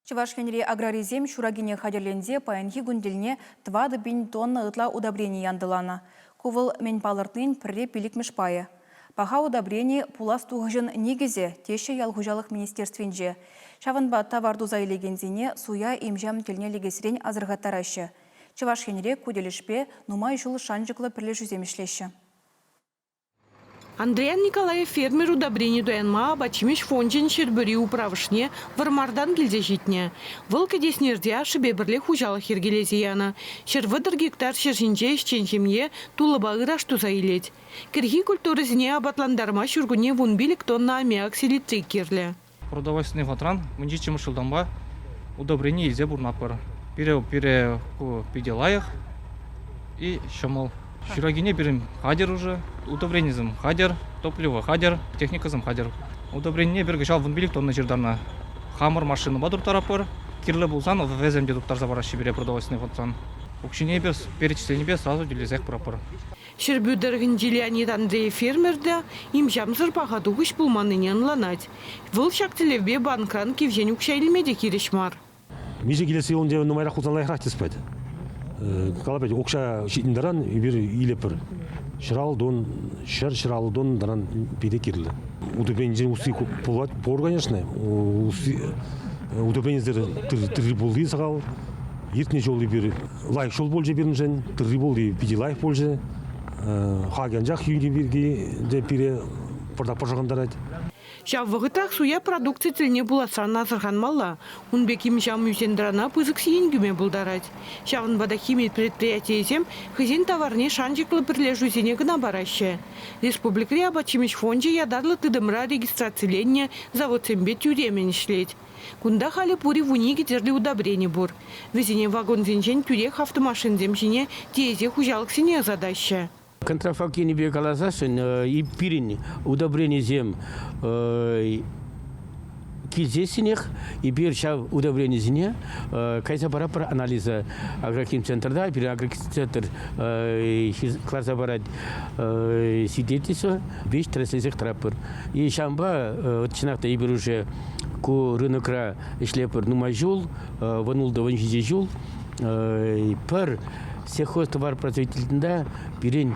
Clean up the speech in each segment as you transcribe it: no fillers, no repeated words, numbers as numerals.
Чӑваш Енри аграрисем ҫуракине хатӗрленсе паянхи кун тӗлне 4000 тонна ытла удобрени янтӑланӑ. Ку вӑл мӗн палӑртнин пӗрре пиллӗкмӗш пайӗ. Паха удобрени пулас тухӑҫӑн никӗсӗ, теҫҫӗ ял хуҫалӑх министерствинче. Ҫавӑнпа тавар туса илекенсене суя им-ҫам тӗлне лекесрен асӑрхаттараҫҫӗ. Чӑваш Енре ку тӗлӗшпе нумай ҫул шанчӑклӑ пӗрлешӳсем ӗҫлеҫҫӗ. Андриян Николаев фермер удобрени туянма апат-ҫимӗҫ фончӗн Ҫӗрпӳри управӑшне Вӑрмартан килсе ҫитнӗ. Вӑл Кӗтеснерте ашшӗпе пӗрле хуҫалӑх йӗркелесе янӑ. 130 гектар ҫӗр ҫинче ӗҫчен ҫемье тулӑпа ыраш туса илет. Кӗрхи культурӑсене апатлантарма ҫуркунне 15 тонна аммиак селитри кирлӗ. Продовольственный фондран 17-мӗш ҫултанпа удобрени илсе пурӑнатпӑр. Пире, пире ку питӗ лайӑх и ҫӑмӑл. Ҫуракине пирӗн хатӗр уже, удобренисем хатӗр, топливо хатӗр, техникӑсем хатӗр. Удобренине пир кӑҫал 15 тонна ҫыртарнӑ. Хамӑр машинӑпа турттаратпӑр. Кирлӗ пулсан вӗсем те турттарса параҫҫӗ пире продовольственный фондран. Укҫине эпир перечисленипе сразу тӳлесех пыратпӑр. Ҫӗрпӳ тӑрӑхӗнчи Леонид Андреев фермер та им-ҫамсӑр паха тухӑҫ пулманнине ӑнланать. Вӑл ҫак тӗллевпе банкран кивҫен укҫа илме те хирӗҫ мар. Миҫе килесси ун нумайрах пулсан лайӑхрах тес пать. Калап укҫа ҫитнӗ таран эпир илӗпӗр. Ҫӗралтун, ҫӗр ҫӗралтун таран питӗ кирлӗ. Утӑпенчен усси пулать, пур, конечно. Усси, утӑпенсӗр тырри пулли сахал. Иртнӗ ҫул эпир Лайӑх ҫул пулчӗ пирӗншӗн, тырри-пулли питӗ лайӑх пулчӗ. Хакӗ анчах йӳнӗ пирки те пире пӑртак пӑшӑрхантарать. Ҫав вӑхӑтрах суя продукци тӗлне пуласран асӑрханмалла. Ун пек им-ҫам ӳсен-тӑрана пысӑк сиен кӳме пултарать. Ҫавӑнпа та хими предприятийӗсем хӑйсен таварне шанчӑклӑ пӗрлешӳсене кӑна параҫҫӗ. Республикӑри апат-ҫимӗҫ фончӗ ятарлӑ тытӑмра регистрациленнӗ заводсемпе тӳремӗн ӗҫлет. Кунта халӗ пурӗ 12 тӗрлӗ удобрени пур. Вӗсене вагонсенчен тӳрех автомашинсем ҫине тиесе хуҫалӑхсене ӑсатаҫҫӗ. Контрафакт енӗпе каласассӑн пирӗн удобренисем килсессӗнех эпир ҫав удобренисене кайса паратпӑр анализа агрохимцентрта. Пирӗн агрохимцентр кӑларса парать свидетельство, веҫ тӗрӗслесех тӑратпӑр. И ҫавӑнпа чӑнах та эпир уже ку рынокра ӗҫлепӗр нумай ҫул, 16 17 ҫул. Пӗр сельхозтовар производительтында пирӗн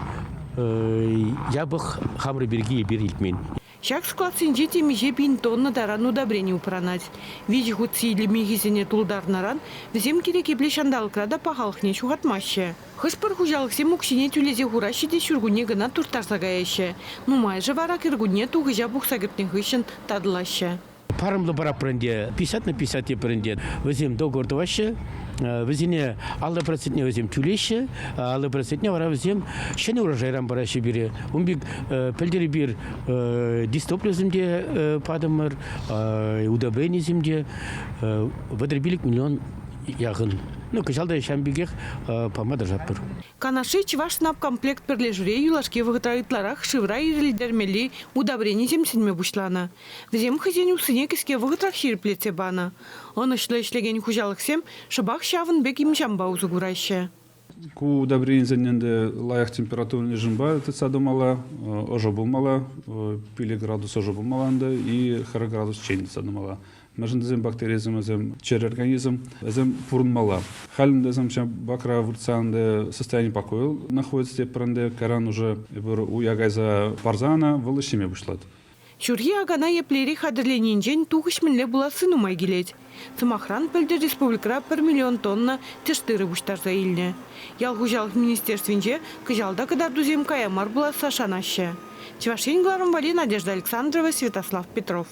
япӑх хамӑр пирки эпир илтмен. Ҫак складсенче темиҫе пин тонна таран удобрени упранать. Виҫӗ хут сийлӗ михӗсене тултарнӑран вӗсем кирек епле ҫанталӑкра та пахалӑхне ҫухатмаҫҫӗ. Хӑш-пӗр хуҫалӑхсем укҫине тӳлесе хураҫҫӗ те ҫуркунне кӑна турттарса каяҫҫӗ. Нумайӑшӗ вара кӗркунне тухӑҫа пухса кӗртнӗ хыҫҫӑн татӑлаҫҫӗ. Парӑмлӑ параппӑр ӗнтӗ, 50 на 50 тепӗр ӗнтӗ. Вӗсем договор тӑваҫҫӗ, вӗсене 50 процентне вӗсем тӳлеҫҫӗ, 50 процентне вара вӗсем ҫӗнӗ урожайран параҫҫӗ пире. Ун пек пӗлтӗр эпир дистопливосем те патӑмӑр, удобренисем те 35 миллион яхӑн. Ну, кӑҫал та ҫавӑн пекех пама тӑрӑшатпӑр. Канашри Чӑваш снабкомплект пӗрлешӳре юлашки вӑхӑтра ытларах шывра ирӗлтермелли удобренисем сӗнме пуҫланӑ. Вӗсем хӑйсен уссине кӗске вӑхӑтрах ҫирӗплетсе панӑ. Ӑнӑҫлӑ ӗҫлекен хуҫалӑхсем шӑпах ҫавӑн пек им-ҫампа усӑ кураҫҫӗ. Ку удобренисен ӗнтӗ лайӑх температурный режимпа тытса тӑмалла, ӑшӑ пулмалла, 5 градус ӑшӑ пулмалла ӗнтӗ и 40 градусчен тытса тӑмалла. Мӗншӗн тесен бактерисем вӗсем чӗрӗ организм, вӗсем пурӑнмалла. Халь ӗнтӗ вӗсем ҫав бакра выртса ӗнтӗ состояние покоя находится тепӗр ӗнтӗ, кайран уже эпир уя кайса парса ӑна вӑл ӗҫлеме пуҫлать. Ҫурхи акана еплерех хатӗрленинчен тухӑҫ мӗнле пуласси нумай килет. Сӑмахран, пӗлтӗр республикӑра пӗр миллион тонна тӗш тырӑ пуҫтарса илнӗ. Ял хуҫалӑх министерствинче кӑҫал та кӑтартусем кая мар пуласса шанаҫҫӗ. Чӑваш Ен кӑларӑм валли Надежда Александрова, Святослав Петров.